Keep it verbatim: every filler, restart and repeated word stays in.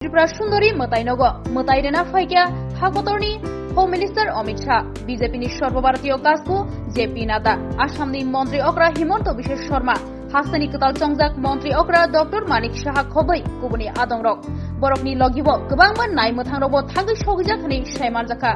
Tripura Sundori mwtai nogo mwtai rwna phaikha ha kotorni Home Minister Amit Shah, B J P ni Sarbo Bharatiya Kasku J P Nadda, Assam ni Montri Okra Himanta Biswa Sarma, hasteni kwtal chongjak Montri Okra Doctor Manik Saha khobwi kubuni adongrok. Borokni logibo kwbangma nai mwthangrokbo thangwi sogijak hwnwi sai manjakha.